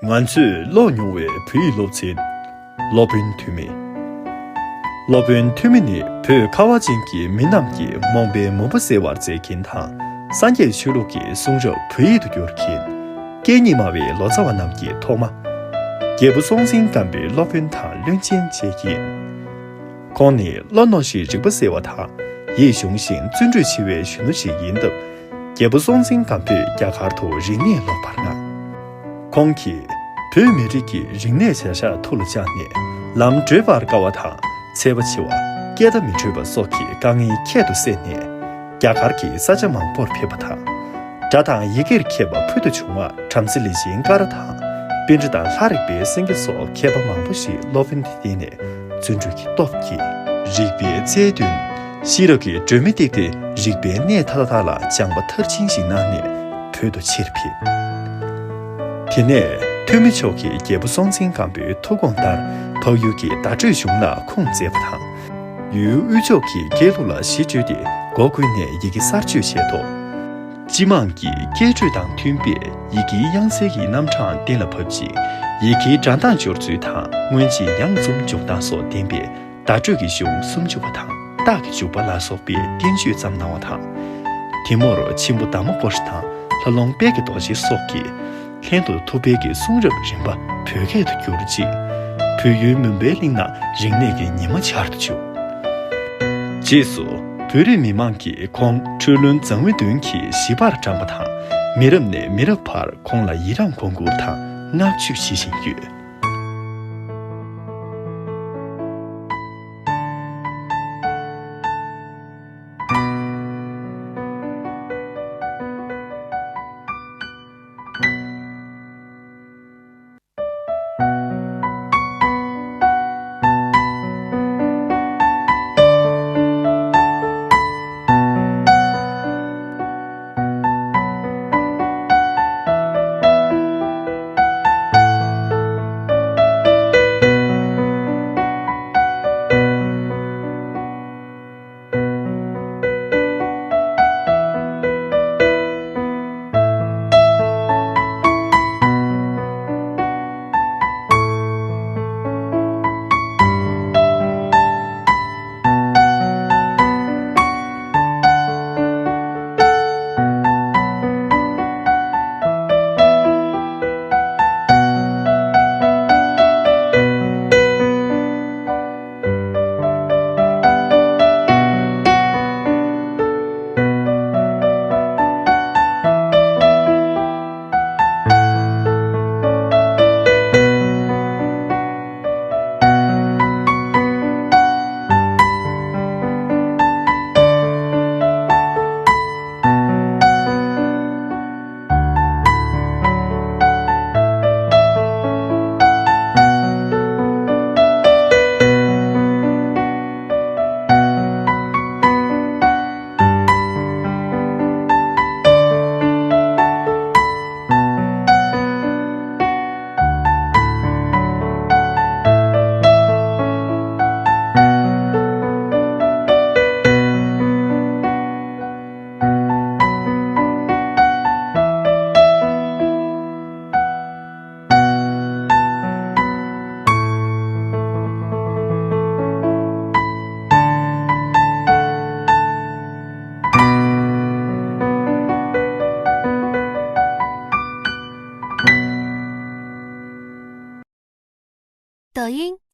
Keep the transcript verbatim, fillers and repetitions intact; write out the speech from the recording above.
ང་ཚོས་ཀློག་མྱོང་བའི་བོད་ཡིག་སློབ་ཚན། སློབ་དཔོན་ཐོན་མི། སློབ་དཔོན་ཐོན་མི་ནི་བོད་ཁ་བ་ཅན་གྱི་མི་རྣམས་ཀྱི་རྨོངས་པའི་མུན་པ་སེལ་བར་མཛད་མཁན་དང་། སངས་རྒྱས་ཆོས་ལུགས་ཀྱི་གསུང་རབ་བོད་ཡིག་ཏུ་བསྒྱུར་མཁན། སྐད་གཉིས་སྨྲ་བའི་ལོ་ཙཱ་བ་རྣམས་ཀྱི་ཐོག་མ། རྒྱལ་པོ་སྲོང་བཙན་སྒམ་པོའི་སློབ་དཔོན་དང་བློན་ཆེན་བཅས་ཡིན། ཁོང་ནི་བློ་རྣོ་ཞིང་རིག་པ་གསལ་བ་དང་། ཡིད་གཞུང་ཞིང་བརྩོན་འགྲུས་ཆེ་བའི་གཞོན་ནུ་ཞིག་ཡིན་སྟབས། རྒྱལ་པོ་སྲོང་བཙན་སྒམ་པོས་རྒྱ་གར་དུ་རིག་གནས་སློབ་པར་མངགས། ཁོང་གིས་བོད་མི་རིགས་ཀྱི་རིག་གནས་བྱ་གཞག་ཐུར་ལ་བཅངས་ནས། ལམ་བགྲོད་པར་དཀའ་བ་དང་། ཚད་པ་ཆེ་བ། སྐད་བརྡ་མི་འཕྲོད་པ་སོགས་ཀྱི་དཀའ་ངལ་ཁྱད་དུ་བསད་ནས། རྒྱ་གར་གྱི་ས་ཆ་མང་པོར་ཕེབས་པ་དང་། སྒྲ་དང་ཡི་གེར་མཁས་པ་ཕུལ་དུ་བྱུང་བ་བྲམ་ཟེ་ལས་ཆེན་ཀ་ར་དང་། པཎྜི་ཏ་ལྷ་རིག་པའི་སེང་གེ་སོགས་མཁས་པ་མང་པོ་ཞིག་སློབ་དཔོན་དེ་བསྟེན་ནས་བརྩོན་འགྲུས་ཀྱི་སྟོབས་ཀྱིས། རིག་པའི་རྩལ་བཏོན། ཤེས་རབ་ཀྱི་སྒྲོན་མེ་བཏེགས་ཏེ་རིག་པའི་གནས་མཐའ་དག་ལ་སྦྱངས་པ་མཐར་ཕྱིན་ཞིག་གནང་ནས་བོད་དུ་ཕྱིར་ཕེབས། དེ་ནས་ཐོན་མི་མཆོག་གིས་རྒྱལ་པོ་སྲོང་བཙན་སྒམ་པོའི་ཐུགས་དགོངས་ལྟར་འཕགས་ཡུལ་གྱི་བརྡ་སྤྲོད་གཞུང་ལ་ཁུངས་མཛད་པ་དང་། ཡུལ་དབུས་ཕྱོགས་ཀྱི་སྐད་ལུགས་ལ་གཞི་བཅོལ་ཏེ་སྒོ་ཀུན་ནས་ཡི་གེ་གསར་བཅོས་བྱས་ཐོག། སྤྱི་དམངས་ཀྱི་སྐད་སྤྲོད་དང་མཐུན་པའི་ཡི་གེའི་དབྱངས་གསལ་གྱི་རྣམ་གྲངས་གཏན་ལ་ཕབ་ཅིང་། ཡི་གེའི་སྒྲ་གདངས་སྦྱོར་ཚུལ་དང་། སྔོན་རྗེས་ཡང་འཛོམས་འཇུག་སྟངས་སོགས་ལྡན་པའི་བརྡ་སྤྲོད་ཀྱི་གཞུང་སུམ་ཅུ་པ་དང་། རྟགས་ཀྱི་འཇུག་པ་ལ་སོགས་པའི་བསྟན་བཅོས་བརྩམས་གནང་བ་དང་། དེ་མུར་ཆེན་པོ་དྷརྨ་ཀོ་ཤ་དང་། ལྷ་ལུང་དཔལ་གྱི་རྡོ་རྗེ་སོགས་ཀྱིས། ལྷན་དུ་ཐུབ་དཔལ་གྱི་གསུང་རབ་རིམ་པ་བོད་སྐད་དུ་བསྒྱུར་ཅིང་། བོད་ཡུལ་མུན་པའི་གླིང་ན་རིག་གནས་ཀྱི་ཉི་མ་འཆར་དུ་བཅུག། རྗེས་སུ་བོད་རིགས་མི་མང་གིས་ཁོང་འཕྲུལ་གློན་མཛངས་མི་བདུན་གྱིས་ཞིབ་པར་བཀྲམ་པ་དང་། མི་རབས་ནས་མི་རབས་བར་ཁོང་ལ་ཡི་རངས་གུས་བཀུར་དང་བསྔགས་བརྗོད་བྱེད་བཞིན་ཡོད།